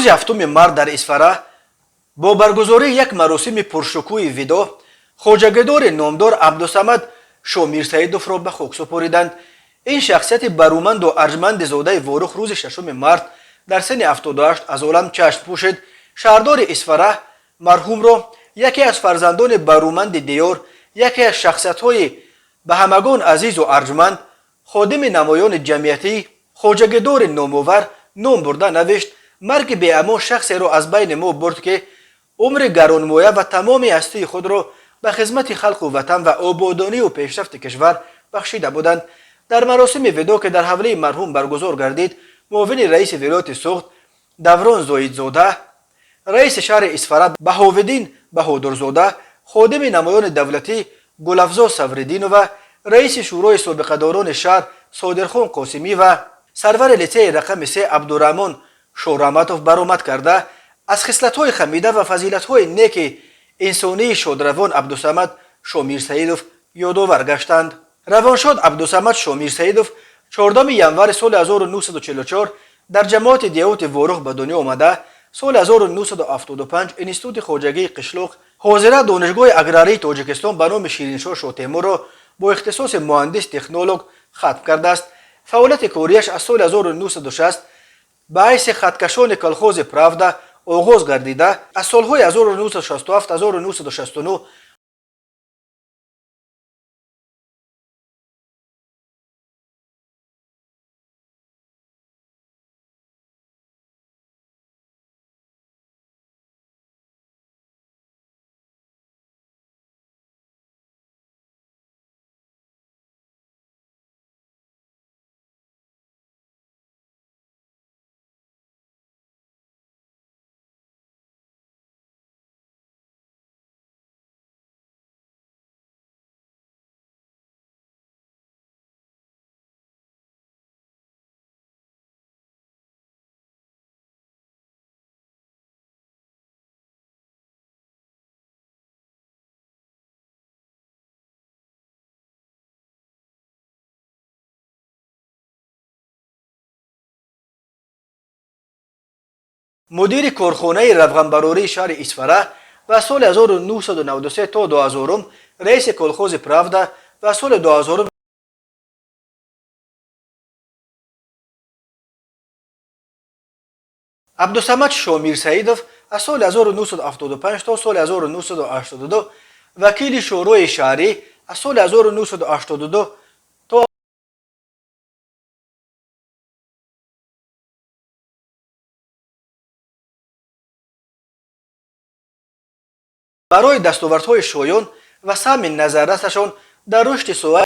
Рӯзи 7 март дар Исфара бо баргузории як маросими пуршукӯҳи видоъ хоҷагидори номдор Абдусамад Шомирсаидовро ба хок супориданд. Ин шахсияти баруманду арҷманди зодаи Ворух рӯзи 6 март дар синни 78 аз олам чашм пӯшид. Шаҳрдори Исфара марҳумро яке аз фарзандони баруманди диёр, яке аз шахсиятҳои ба ҳамагон азизу арҷманд, ходими намоёни ҷамъиятӣ, хоҷагидори номовар ном бурда навишт: марги беамон шахсеро аз байни мо бурд, ки умри гаронмоя ва тамоми ҳастии худро ба хизмати халқу ватан ва ободонию пешрафти кишвар бахшида буданд. Дар маросими видоъ, ки дар ҳавлии марҳум баргузор гардид, муовини раиси вилояти Суғд Даврон Зоидзода, раиси шаҳри Исфара Баҳовиддин Баҳодурзода, ходими намоёни давлатӣ Гулафзо Савриддинова, раиси шӯрои собиқадорони шаҳр Содирхон Қосимӣ ва сарвари литсеи рақами 3 Абдураҳмон Шораматов баромад карда, аз хислатҳои ҳамида ва фазилатҳои неки инсонии шодравон Абдусамад Шомирсаидов ёдовар гаштанд. Равоншод Абдусамад Шомирсаидов 14 январи соли 1944 дар ҷамоати деҳоти Ворух ба дунё омада, соли 1975 Институти хоҷагии қишлоқ, ҳозира Донишгоҳи аграрии Тоҷикистон ба номи Шириншоҳ Шотемурро бо ихтисоси муҳандис технолог хатм кардааст. Фаъолияти кориаш аз соли 1960 ба ҳайси хаткашони колхози «Правда» оғоз гардида, аз солҳои 1967-1969 мудири корхонаи равғанбарории шаҳри Исфара ва соли 1993 то 2000 раиси колхози «Правда» ва соли 2000 Абдусамад Шомирсаидов аз соли 1975 то соли 1982 вакили шӯрои шаҳрӣ, аз соли 1982 то барои дастовардҳои шоён ва саҳми назаррасашон дар рушди соҳаи